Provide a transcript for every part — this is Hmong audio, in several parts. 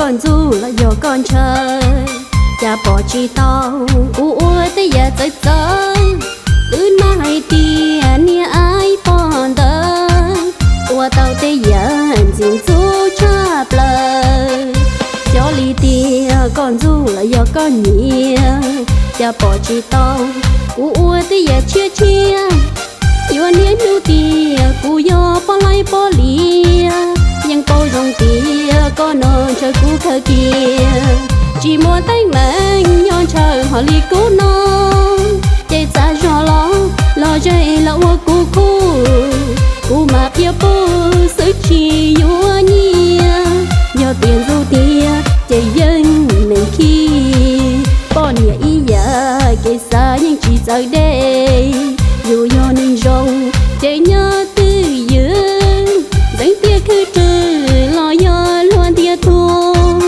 Koj ntxub los yog koj ntshaw, cas pom tsis tau kuv ua tej yam txawv txawv. Twb nag hais tias niag aib poj ntawd ua tau tej yam ntxim ntxub tshaj plaws. Xyov li tias koj ntxub los yog koj nyiam, cas pom tsis tau kuv ua tej yam tshiab tshiab. Yuav niaj hnub tias kuv yog poj laib poj lias, yeej paub zoo tias koj no ntshaw kuv kawg kiag. Tsis muaj teeb meem nyob ntshaw hos li kuv no, ces txav zog los los ze los ua kuv khub. Kuv mas qhia pub xwb tsis yuav nyiaj, yog tias ntxub tiag ces yeej meem khib. Poj niam ib yam kev xav yeej tsis txawv deb, yus yog neeg zoo ces nyob twj ywm. Ntxeev tiaj khwj rwg los yog luag ntiag tug,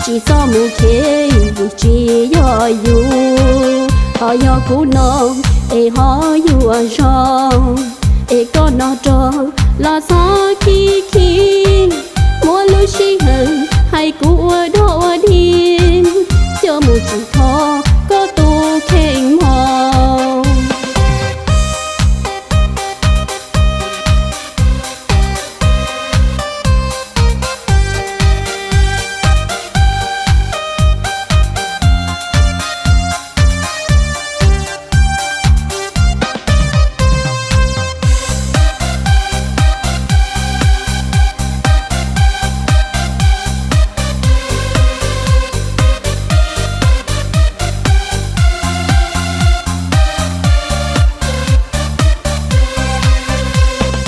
tsis txhob mus khev vim tsis yog yus. Ho yog kuv no es ho yuav zoo, es koj no rog los txhob khib khib. Muab lub sij hawm hais kuv ua dog ua dig, coj mus tsis thov koj tus kheej mog.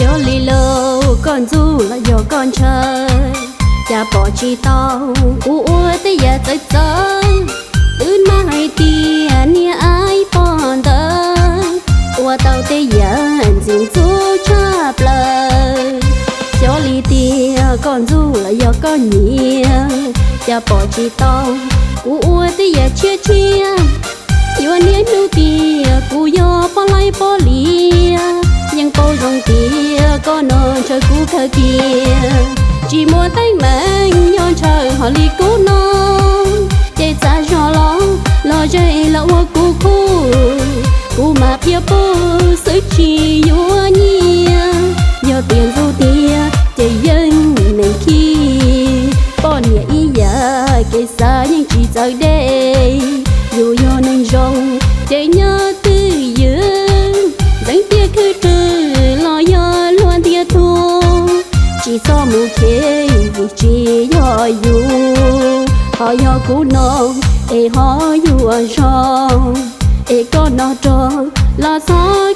Xyov li lauj, koj ntxub los yog koj ntshaw, cas pom tsis tau kuv ua tej yam txawv txawv. Twb nag hais tias niag aib poj ntawd ua tau tej yam ntxim ntxub tshaj plaws. Xyov li tias koj ntxub los yog koj nyiam, cas pom tsis tau kuv ua tej yam tshiab tshiab. Yuav niaj hnub tias kuv yog poj laib poj lias, yeej paub zoo tias koj no ntshaw kuv kawg kiag. Tsis muaj teeb meem nyob ntshaw hos li kuv no, ces txav zog los los ze los ua kuv khub. Kuv mas qhia pub xwb tsis yuav nyiaj, yog tias ntxub tiag ces yeej meem khib. Poj niam ib yam kev xav yeej tsis txawv deb, yus yog neeg zoo ces nyob twj ywm. Ntxeev tiaj khwj rwg los yog luag ntiag tug, tsis txhob mus khev vim tsis yog yus. Ho yog kuv no es ho yuav zoo, es koj no rog los txhob